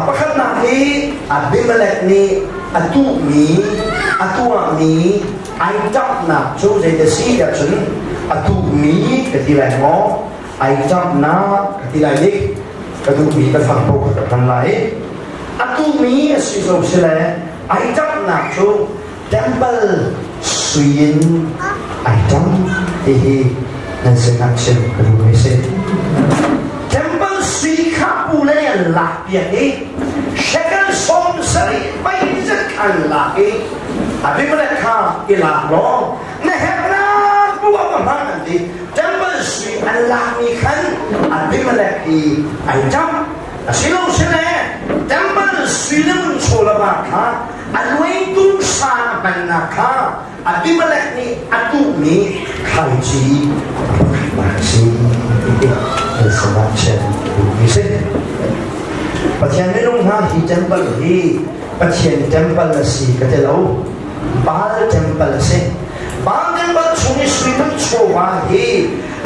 A pakhatnak hi Abimelech nih a tuhmi, a tuahmi ai ṭamhnak cu zei si tiah cun a tuhmi ka ti lai maw, ai ṭamhnak ka ti lai dik, ka duhmi ka fang paoh ka hman lai. A tuhmi a si zo si le ai ṭamhnak cu temple sui in ai ṭam ti hi nan sinah chim ka duhmi si. Temple sui kha pu le an lak piak i shekel 70 mei zet kha an lak i Abimelech kha i lak law na herhnak bu ah va hman an ti. Temple sui an lakmi khan Abimelech hi ai ṭam. Asilo sile temple sui le mun chaw le va kha a luaitu sa a hmannak kha Abimelech nih a tuhmi thlaici pakhat a si ti sinah chim duhmi si. Pathian minung hna hi temple hi Pathian temple a si ka ti lo. Baal temple a si. Baal temple chung i sui man chawva hi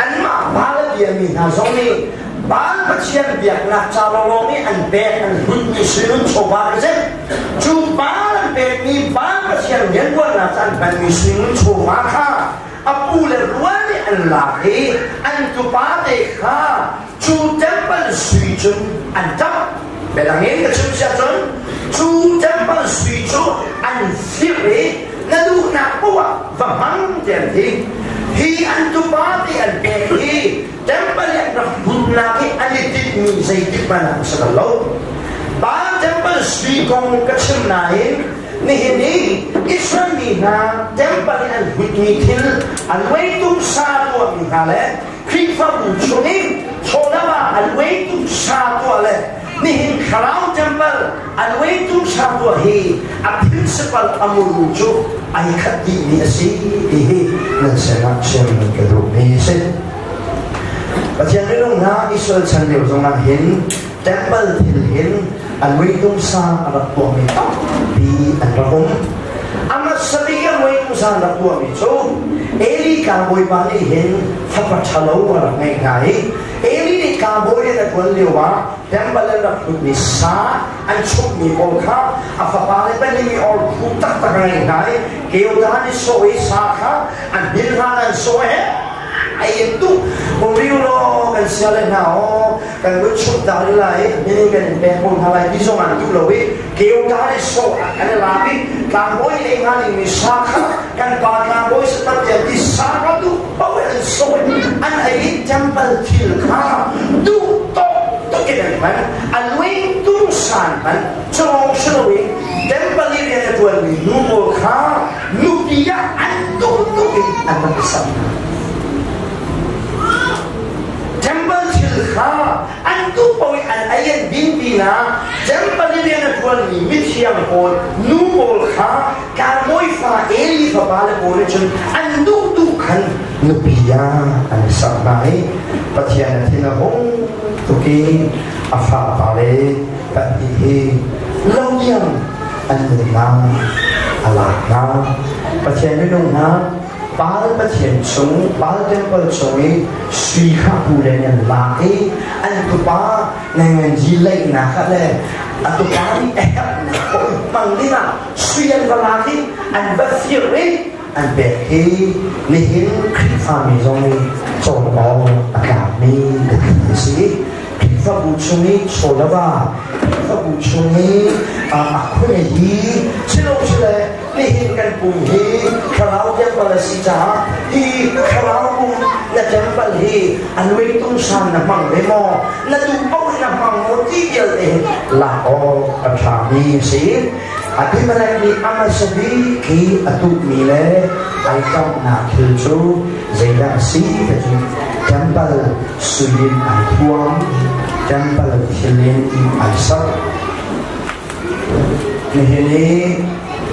anmah Baal a biami hna zong nih Baal Pathian biaknak ca lawnglawng i an pek an hlutmi suinun chawva a si. Cu Baal an pekmi Baal Pathian rianṭuannak ca an hmanmi suinun chawva kha a pu le rual nih an lak i an tupa te kha cu temple sui cun an ṭamh. Biadang in ka chim siah cun cu temple sui cu an firh i na duhnak paoh ah va hmang tiah an ti. Hi an tupa te an pek hi Temple i an rak hmunnak i an i tinhmi zeitik hmanh ah a si bal lo. Baal temple sui kong ka chim nain nihin i Israel mi hna temple i an hutmi thil a luaitum sa tuahmi hna le Khrihfabu chungin chawdam ah a luaitum sa tuah le nihin thlarau temple a luaitum sa tuah hi a principle a muru cu ai khat dihmi a si ti hi nan sinah chim ka duhmi a si. Pathian minung hna Israel chan lio zongah hin temple thil hin a muitung sang a rak tuahmi tampi an rak um. A hmasa bik a muitung sang rak tuahmi cu Eli tlangbawipa nih hin fapa ṭhalo a rak ngeih hna i Eli nih tlangbawi rian a ṭuan lio ah temple an rak hlutmi sa an chumhmi pawl kha a fapa le pahnih nih or phu taktak a ngeih hna i keuta an i sawh i sa kha an hmin hlan an sawh he ai in tu umriu law kan sia le hna aw kan vun chuh ta rih lai mini kan in pek ko hna lai ti zong an duh lo i keu ta le so kan i lak i tlangbawi lei hna ning mi sa kha kan pa tlangbawi satam tiang ti sa kha duh paoh in an sawi an ei i temple thil kha duh tawk tuk in an hman a luing tung san hman cawng si loin temple i rian a ṭuanmi nu pawl kha nupi ah an duh tuk in an rak i sam hna. Temple thil kha an duh paoh i an ei an din pinah temple i rian a ṭuanmi mithiang pawl nu pawl kha tlangbawi fa Eli fapa le pawl nih cun an duh duh khan nupi ah an i sak hna i Pathian a thin a hung tuk i a fapa le pahnih hi lo tiang an nunnak a lak hna. Pathian minung hna Baal Pathian chung Baal temple chung i sui kha pu le an lak i an tupa nenganji leihnak ah le a tupa nih a herhnak paoh hmang dingah sui an va lak i an va fir i an pek hi nihin Khrihfami zong nih cawn awk a tlakmi a si. Khrihfabu chung i chawlava Khrihfabu chung i a khune hi chilo chile nihin kan pum hi thlarau temple a si caah hi thlarau pum na temple hi a nuitung san na hmang ve maw na duh paoh in na hmang maw ti vialte hi lak awk a ṭhami a si. Abimelech nih a hmasa bik hi a tuhmi le ai kamhnak thil cu zeidah a si ti cu temple sui in ai thuam, temple thil in ai sak. Nihin i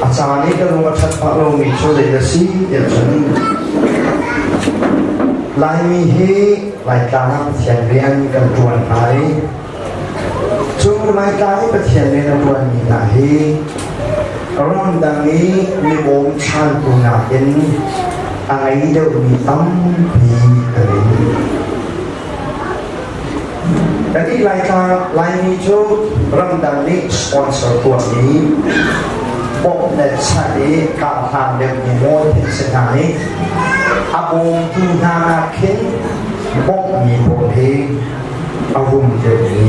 a caan i ka lung a ṭhat phah lomi cu zei a si tiah cun Laimi hi Laitlang ah Pathian rian kan ṭuan hna i cu Laitlang i Pathian rian a ṭuanmi hna hi ramdang i mi bawmchantu nakin a ngei deuhmi tampi kan um. Kannih Laitlang Laimi cu ramdang nih sponsor tuahmi bawmh le chanh i karhlan deuhmi maw thin si hna i a bawmtu hna nakkhin bawmhmi pawl hi a rum deuhmi.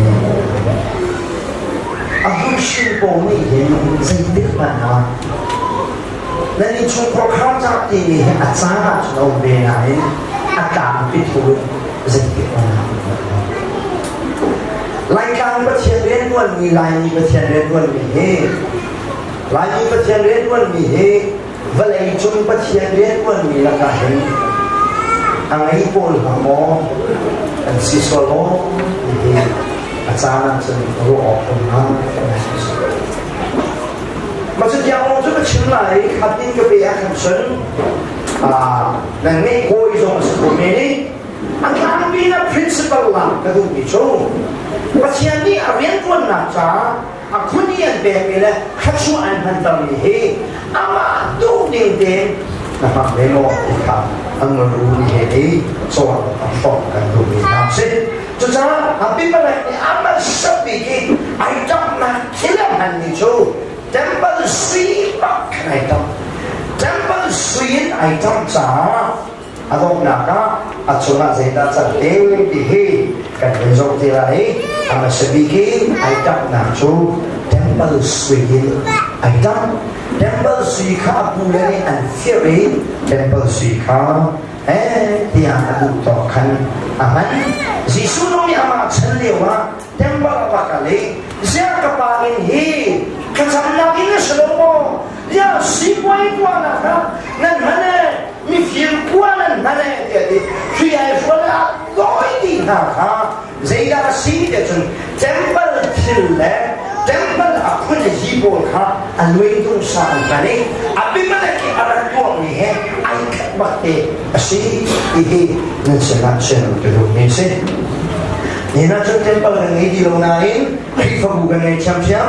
A hluhsin pawl nih hin zeitik hmanh ah nan innchungkhar khar cah timi hi a caan ah cun a um ve nain a tlangpi thu in zeitik hmanh ah Laitlang Pathian rianṭuanmi Laimi Pathian rianṭuanmi hi Laimi Pathian rianṭuanmi hi vawlei cung Pathian rianṭuanmi lakah hin a ngei pawl hna maw an si sual maw ti hi a caan ah cun ruah awk um hnga. Mah cu tiang lawng cu ka chim lai i khat in ka pe ah khan cun nan ngeih kawi zong a si ko men i a tlangpi na principle lang ka duhmi cu Pathian nih a rianṭuannak caah a khun i an pekmi le thluachuah an hmantermi hi amah duh ning tein na hmang ve law ti kha an ru ni he hi cawn a hrawk kan duhmi hna si. Cucaah Abimelech nih amah sabik i ai ṭamhnak thil a hmanmi cu temple sui bak khan ai ṭamh. Temple sui in ai ṭamh caah a donghnak ah a cungah zeidah can te ti hi kan vun zoh te lai i a hmasa bik i ai ṭamhnak cu temple sui in ai ṭamh. Temple sui kha a pu le nih an fir i temple sui kha tiah a duh tawk khan a hman. Jesuh zong nih amah chan lio ah temple a va kal i ziah ka pa inn hi thlacamnak inn a si lo maw? Ziah sipuai tuahnak ah nan hman e, mifir khua nan hman e tiah ti hri ai hrual ah dawi dih hna kha zeidah a si tiah cun temple thil le temple a phun hi pawl kha a luai tung sa an hman i Abimelech i a rak tuahmi he ai khat bak te a si ti hi nan sinah chim ka duhmi a si. Nihin ah cun temple kan ngei ti lo nain Khrihfabu kan ngei ṭhiamṭhiam.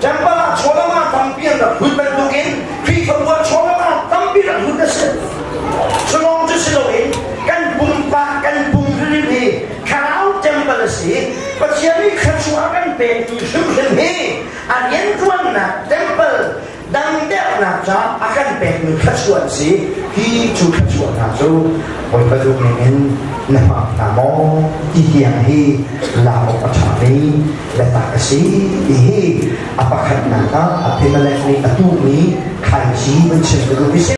Temple ah chawlama tampi an rak hlut bantukin Khrihfabu ah chawlama tampi rak hlut a si. Culawng cu si loin kan pumpak kan pum hrimhrim hi thlarau temple a si. Pathian nih thluachuah a kan pekmi hrimhrim hi a rianṭuannak temple dangdernak caah a kan pekmi thluachuah an si. Hi cu thluachuah hna cu Bawipa duh ning in na hmang hna maw ti tiang hi lak awk a ṭhami biatak a si ti hi a pakhatnak ah Abimelech nih a tuhmi thlaici van chim ka duhmi si.